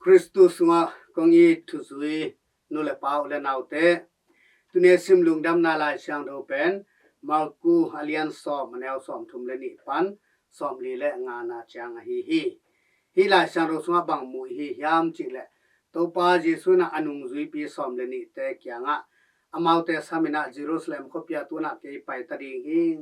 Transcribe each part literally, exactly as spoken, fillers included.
Khristu sungah kong it thuzui nu le pa, u le naute, tuni sim lungdamna Lai Siangtho pen Marku a lian sawm, a neu sawmthum le nih pan sawmli le ngana ciang ahi hi. Hih Lai Siangtho sungah bang mu i hi hiam cih leh, Topa Jesuh in a nungzuipi sawm le nihte kiangah amaute sam in a, Jerusalem khuapi ah tu in a kei pai ta ding hi,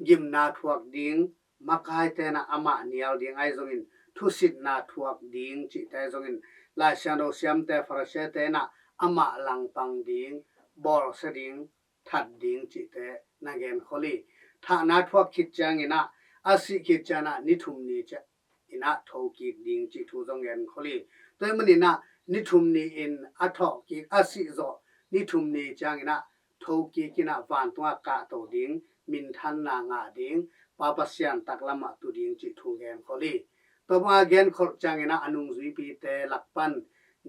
gimna thuak ding, makaite in a amah nial ding, ahi zongin thusitna thuak ding cihte, ahi zongin Lai Siangtho siamte, Pharisee-te in a amah langpang ding, bawlsia ding, that ding cihte na genkhol hi. Thahna thuak khit ciangin a, a sih khit ciangin a ni thum ni ciang in a thokik ding cih thu zong genkhol hi. Tua ahih manin a ni thum ni-in a thawhkik, a sih zawh ni thum ni ciangin a thokik in a vantungah kahto ding, minthanna ngah ding, Pa Pasian taklamah tu ding cih thu genkhol hi. Tua banga genkhol ciangin a a nungzuipite lak pan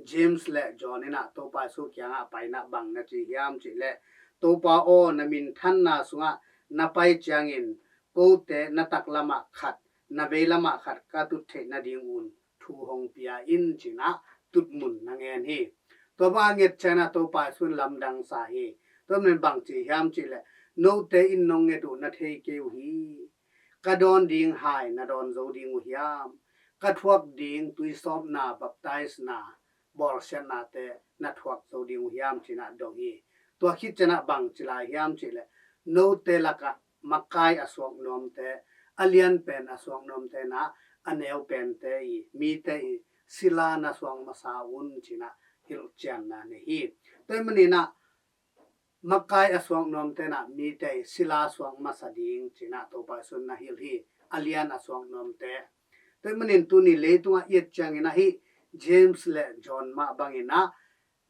James le John in a Topa Jesuh kiangah pai in a bang na ci hiam cih leh, Topa aw, na minthanna sungah na pai ciangin kote na taklamah khat, na veilamah khat ka tut theih nadingun thu hong pia in, ci in a tutmun na ngen hi. Tua banga nget ciangin a Topa Jesuh in lamdang sa hi. Tua ahih manin bang ci hiam cih leh, note in nong nget uh na thei kei uh hi. Ka dawn ding hai na dawn zo ding uh hiam? Ka thuak ding tuisawpna, baptisena, bawlsiatnate na thuak zo ding uh hiam, ci in a dong hi. Tua khit ciangin a bang ci lai hiam cih leh, note lakah makai a suak nuamte, a lian pen a suak nuamte in a, a neu pente i, mite i sila na suak masa un, ci in a hilhcianna nei hi. Tua ahih manin a makai a suak nuamte in a mite i sila suak masa ding, ci in a Topa Jesuh in na hilh hi, a lian a suak nuamte. Tua ahih manin tuni leitungah i et ciangin a hih James le John mah bangin a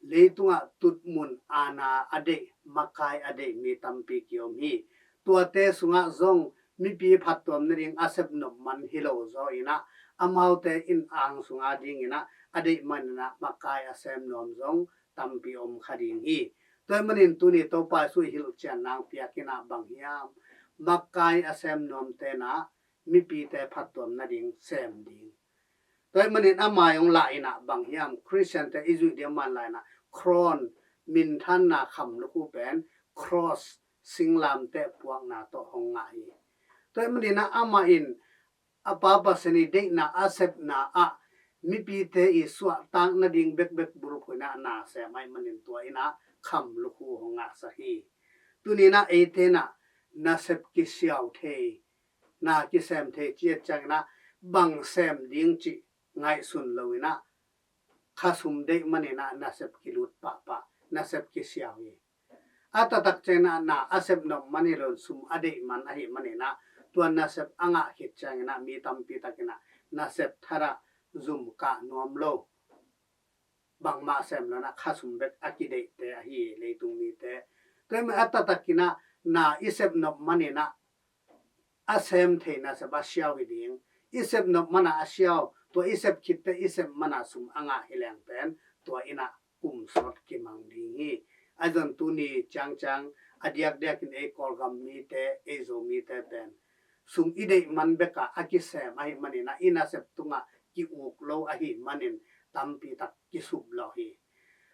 leitungah tutmun, aana a deih, makai a deih mi tampi ki-om hi. Tuate sungah zong mipi phattuam nading a sep nop man hi lo zaw in a, amaute in ang sunga dingin a, a deih manin a makai a sem nuam zong tampi om kha ding hi. Tua ahih manin tuni Topa Jesuh i hilhcian nang piak in a bang hiam? Makai a sem nuamte in a mipite phattuam nading sem ding. Tua ahih manin amah hong lah in a bang hiam? Khristiante i zuih ding man lai in a, crown, minthanna kham lukhu pen cross, singlamteh puakna tawh hong ngah hi. Tua ahih manin a amah in a Pa Pasian i deihna a sepna ah mipite i suahtak nading bekbek bulphuh in a na sem ahih manin tua in a kham lukhu hong ngahsak hi. Tuni in a eite in a nasep kisiau thei, na kisem thei ci et ciangin a bang sem ding cih ngaihsun lo in a, khasum deih manin a nasep kilut pahpah, nasep kisiau hi. A taktak ciangin a na a sep nop man hi lo in sum a deih man ahih manin a, tua nasep a ngah khit ciangin a mi tampi takin a nasep thar ah zum kah nuam lo, bangmah sem lo in a khasum bek a kideihte ahi hi, leitung mite. Tua ahih manin a taktak in a na i sep nop manin a a sem thei nasep a siau hi ding. I sep nop man a a siau, tua i sep khit teh i sep man a sum a ngah hi leng pen tua in a kum sawt kimang ding hi. Ahi zongin tuni ciangciang a diakdiakin ei Kawlgam mite, ei Zomite pen sum i deih man bek a a kisem ahih manin a i nasep tungah ki-uk lo ahih manin tampi tak kisup lo hi.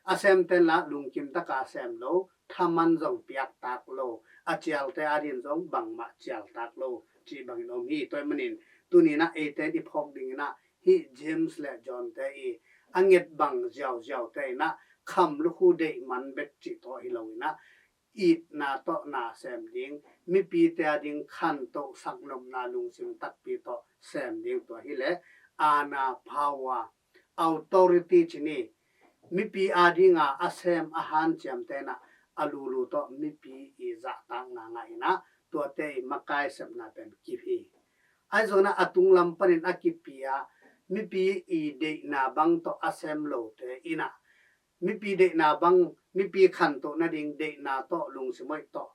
A semte in lah lungkim tak a sem lo, thaman zong piaktak lo, a cialte adingin zong bangmah cialtak lo cih bangin om hi. Tua ahih manin tuni in a eite in i phawk ding in a hih James le John-te i a nget bang ziauziaute in a kham lukhu deih man bek cih tawh hi lo in a, itna tawh na sem ding, mipite ading khantohsak nopna lungsim takpi tawh sem ding, tua hi leh aana, power, authority ci ni. Mipi ading a a sem a hanciamte in a a lulu tawh mipi i zahtakna ngah in a, tuate i makai sepna pen kip hi. Ahi zongin a a tunglam panin a kipia mipi i deihna bang tawh a sem lote in a, mipi deihna bang, mipi khantoh nading deihna tawh, lungsim hoih tawh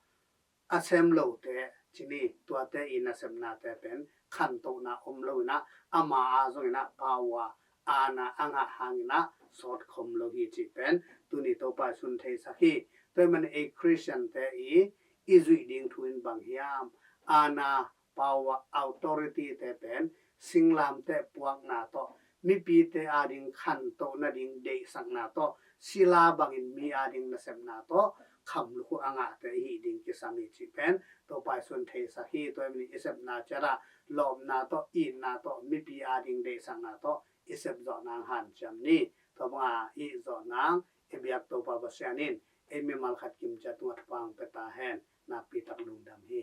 a sem lote ci ni, tuate i nasepnate pen khantohna om lo in a, ama a zong in a power, aana a ngah hang in a sawt khom lo hi cih pen tuni Topa i sun theisak hi. Tua ahih manin ei Khristiante i i zuih ding thu in bang hiam? Aana, power, authority-te pen singlamteh puakna tawh mipite ading khantoh nading deihsakna tawh, sila bangin mi ading nasepna tawh khamluk uh a ngahte i hih ding kisam hi cih pen Topa Jesu'n theisak hi. Tua ahih manin i sepna ciat ah lawpna tawh, itna tawh, mipi ading deihsakna tawh i sep zawh nang hanciam ni. Tua banga i hih zawh nang i biak Topa Pasian in ei mimal khat kim ciat tungah thupha hong pia ta hen. Nakpi tak lungdam hi.